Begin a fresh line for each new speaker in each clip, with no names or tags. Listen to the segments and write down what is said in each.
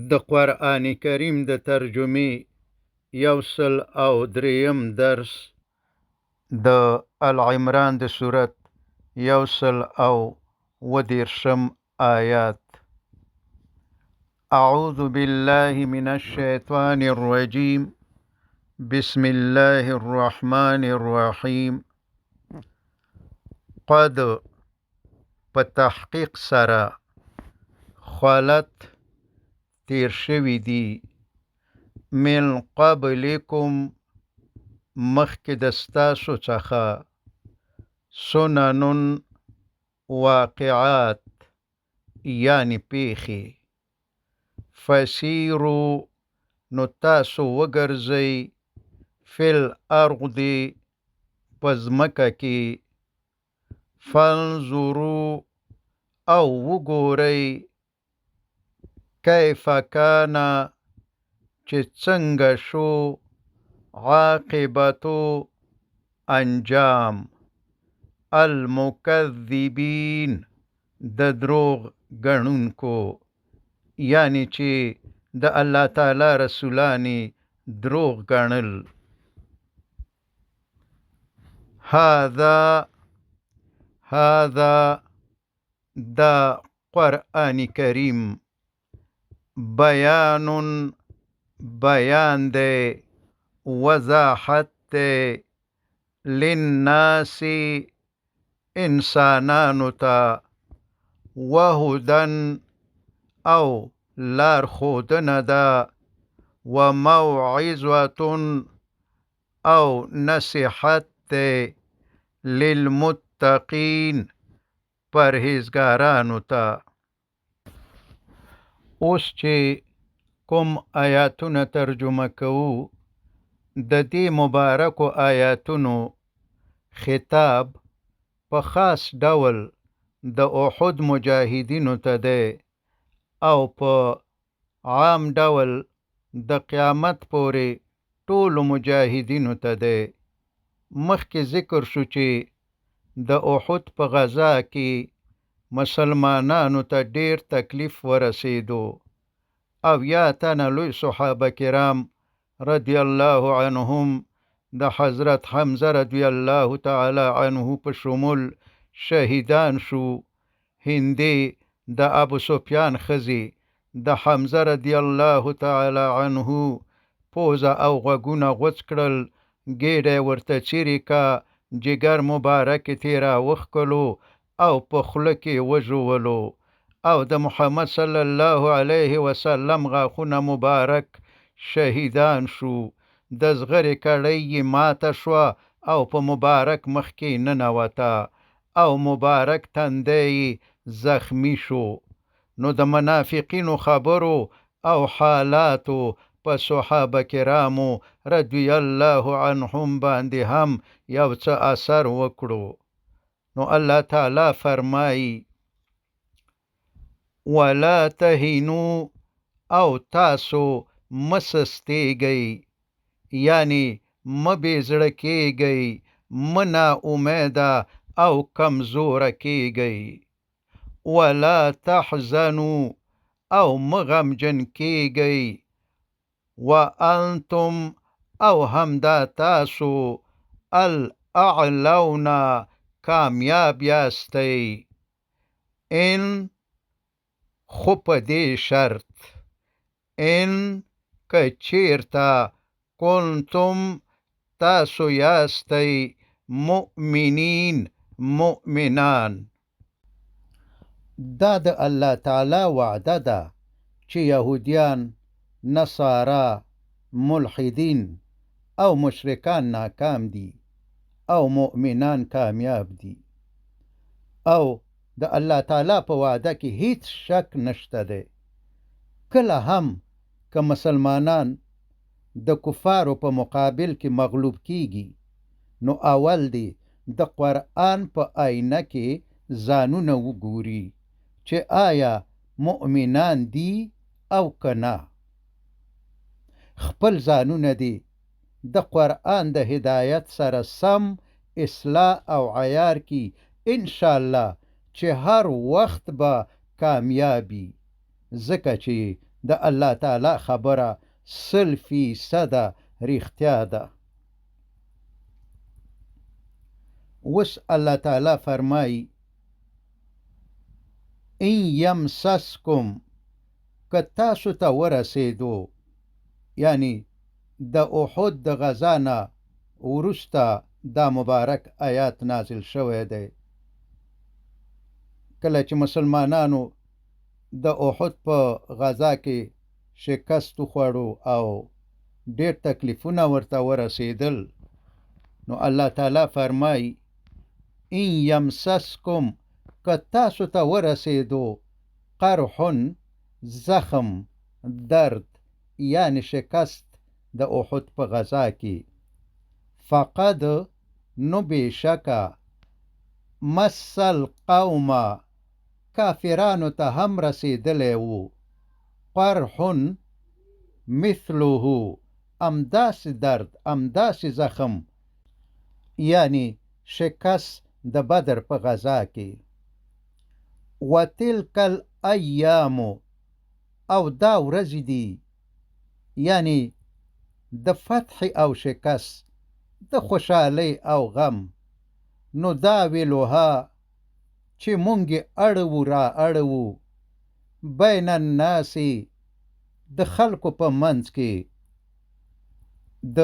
د قرآن کریم د ترجمې 103 درس، د العمران د سورت 137 آیات. اعوذ بالله من الشیطان الرجیم، بسم الله الرحمن الرحیم. قد په تحقیق سره، خلت تیر شوي دي، من قبلکم مخکې د ستاسو څخه، سنن واقعات یعنی پیښې، فسیرو نو تاسو وګرځئ، فی الارض په ځمکه کې، فانظرو او وګورئ، کیف کان چې څنګه شو، عاقبتو انجام، المکذبین د دروغ ګڼونکو، یعنی چې د الله تعالی رسولان یې دروغ ګڼل. هذا هذا دا قرآن کریم، بیان بیان دی، وضاحت دی، للناس انسانانو ته، وهدى او لارښودنه ده، وموعظة او نصیحت دی، للمتقین پرهیزګارانو ته. اوس چې کوم آیاتونه ترجمه کوو، د دې مبارکو آیاتونو خطاب په خاص ډول د احد مجاهدینو ته دی او په عام ډول د قیامت پورې ټولو مجاهدینو ته دی. مخکې ذکر شو چې د احد په غزا کې مسلمانانو ته ډیر تکلیف ورسېدو او یا تنه لوی صحابه کرام رضی الله عنهم د حضرت حمزه رضی الله تعالی عنه په شمول شهیدان شو. هندې د ابو سفیان ښځې د حمزه رضی الله تعالی عنه پوزه او غوږونه غوڅ کړل، ګېډه یې ورته څیرې کا، جګر مبارک یې ترې راوښکلو او په خوله کې یې وژوولو، او د محمد صلی الله علیه وسلم غاښونه مبارک شهیدان شو. د زغرې کړۍ یې ماته شوه او په مبارک مخ کې ننوته او مبارک تندی یې زخمی شو. نو د منافقینو خبرو او حالاتو په صحابه کرامو رضی الله عنهم باندې هم یو څه اثر وکړو. نو الله تعالی فرمایي ولا تهینو او تاسو مه سستیږئ، یعنی مه بې زړه کیږئ، مه نا امیده او کمزوره کیږئ. ولا تحزنو او مه غمجن کیږئ، وانتم او همدا تاسو، الاعلون کامیاب یاستئ، ان خو په دې شرط، ان که چیرته، کنتم تاسو یاستئ، مؤمنین مؤمنان. دا د الله تعالی وعده ده چې یهودیان، نصارا، ملحدین او مشرکان ناکام دي او مؤمنان کامیاب دي، او د الله تعالی په وعده کې هیڅ شک نشته دی. کله هم که مسلمانان د کفارو په مقابل کې مغلوب کیږي، نو اول دې د قرآن په آینه کې ځانونه وګوري چې آیا مؤمنان دي او که نه. خپل ځانونه دې د قرآن د هدایت سره سم اصلاح او عیار کړي، ان شاءالله چې هر وخت به کامیاب وي، ځکه چې د الله تعالی خبره 100% رښتیا ده. اوس الله تعالی فرمایي ان یمسسکم، که تاسو ته ورسېدو، یعنی د احد د غزا نه وروسته دا مبارک آیات نازل شوی دی. کله چې مسلمانانو د احد په غزا کې شکست وخوړو او ډېر تکلیفونه ورته ورسېدل، نو الله تعالی فرمایي ان یمسسکم، که تاسو ته ورسېدو قرح، زخم، درد، یعنی شکست د احد په غزا کې، فقد، نو بېشکه مس القوم، کافرانو ته هم رسېدلی وو، قرح مثله، همداسې درد، همداسې زخم، یعنی شکست د بدر په غزا کې. وتلک الایام، او دا ورځې دي، یعنی د فتح او شکست، د خوشحالۍ او غم، نو دا ویلوها چې مونږ یې اړوو را اړوو، بین الناس، د خلکو په منځ کې، د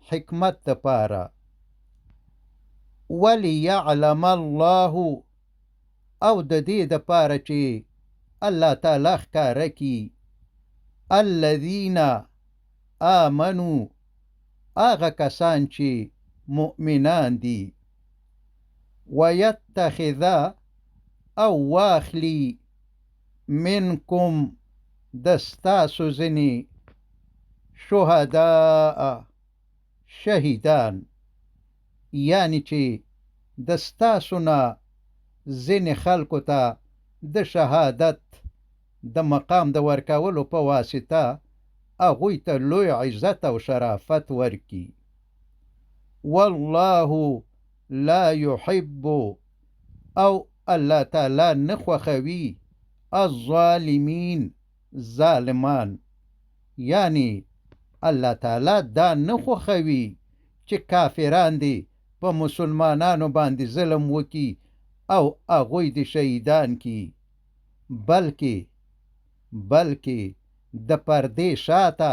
حکمت دپاره. وليعلم الله، او د دې دپاره چې الله تعالی ښکاره کړي، الذین آمنو، هغه کسان چې مؤمنان دي، ويتخذ، او واخلي، منکم، د ستاسو ځینې، شهداء، شهیدان، یعنی چې د ستاسو نه ځینې خلکو ته د شهادت د مقام د ورکولو په واسطه هغوی ته لوی عزت او شرافت ورکړي. والله لا يحب، او الله تعالی نه خوښوي الظالمین، ظالمان، یعنی الله تعالی دا نه خوښوي چې کافران دي په مسلمانانو باندې ظلم وکړي او هغوی دې شهیدان کړي، بلکې د پردې شاته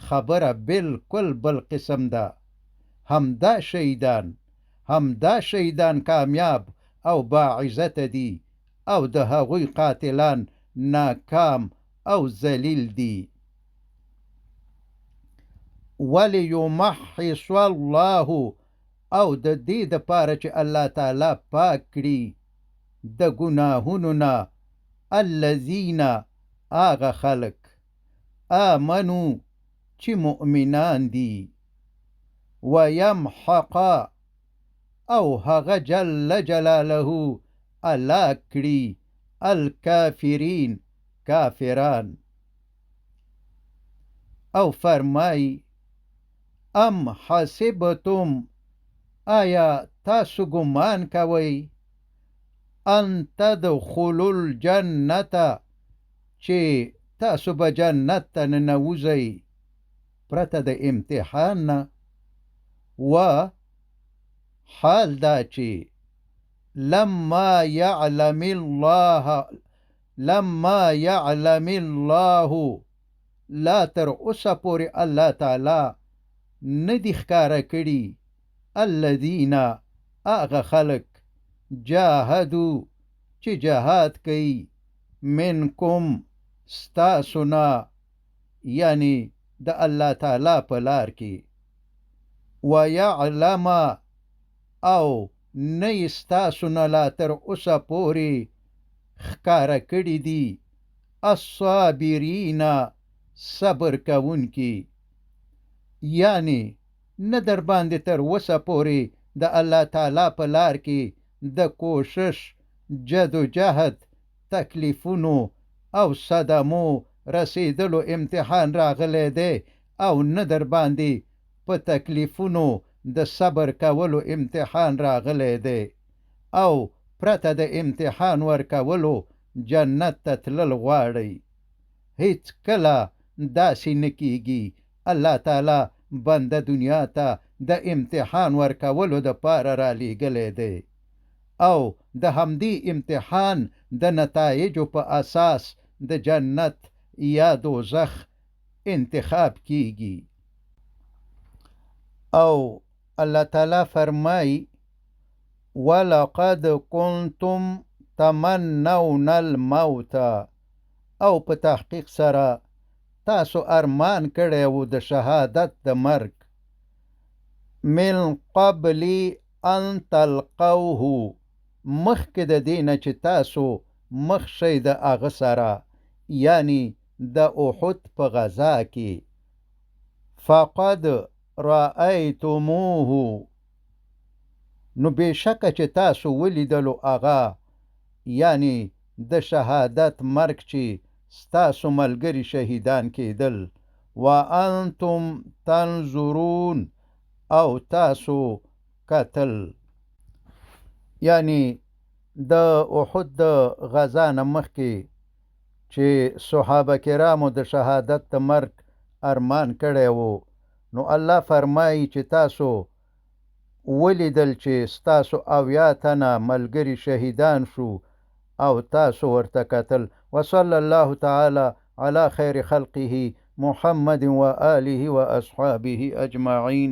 خبره بالکل بل قسم ده. همدا شهیدان کامیاب او باعزته دي او د هغوی قاتلان ناکام او ذلیل دي. وليمحص الله، او د دې دپاره چې الله تعالی پاک کړي د ګناهونو نه، الذین، هغه خلک، آمنو، چې مؤمنان دي، ويمحق، او هغه جل جلاله هلاک کړي الکافرین، کافران. او فرمای ام حسبتم، آیا تاسو ګمان کوئ، ان تدخلوا الجنة، چې تاسو به جنت ته ننوځئ پرته د امتحان نه، و حال دا چې لما يعلم الله، لا تر اوسه پورې الله تعالی نه دي ښکاره کړي الذین، هغه خلک، جاهدو، چې جهاد کوي، منکم، ستاسو نه، یعنی د الله تعالی په لار کې، ویعلم، او نه یې ستاسو نه لا تر اوسه پورې ښکاره کړي دي الصابرین، صبر کوونکي، یعنی نه در باندې تر اوسه پورې د الله تعالی په لار کې د کوشش، جد و جهد، تکلیفونو او صدمو رسېدلو امتحان راغلی دی، او نه در باندې په تکلیفونو د صبر کولو امتحان راغلی دی، او پرته د امتحان ورکولو جنت ته تلل غواړئ. هیڅکله داسې نه کیږي. الله تعالی بنده دنیا ته د امتحان ورکولو دپاره رالیږلی دی او د همدې امتحان د نتایجو په اساس د جنت یا دوزخ انتخاب کیږي. او الله تعالی فرمایي: ولقد کنتم تمنون الموت، او په تحقیق سره تاسو ارمان کړی وو د شهادت د مرګ، من قبل ان تلقوه، مخکې د دې نه چې تاسو مخ شئ د هغه سره، یعنی د احد په غزا کې. فقد رأیتموه، نو بېشکه چې تاسو ولیدلو هغه، یعنی د شهادت مرګ چې ستاسو ملګري شهیدان کېدل. وانتم تنظرون، او تاسو کتل. یعنی د احد د غزا نه مخکې چې صحابه کرامو د شهادت د مرګ ارمان کړی وو، نو الله فرمایي چې تاسو ولیدل چې ستاسو 70 تنه ملګري شهیدان شو او تاسو ورته کتل. وصلی الله تعالی علی خیر خلقه محمد وآله وأصحابه أجمعين.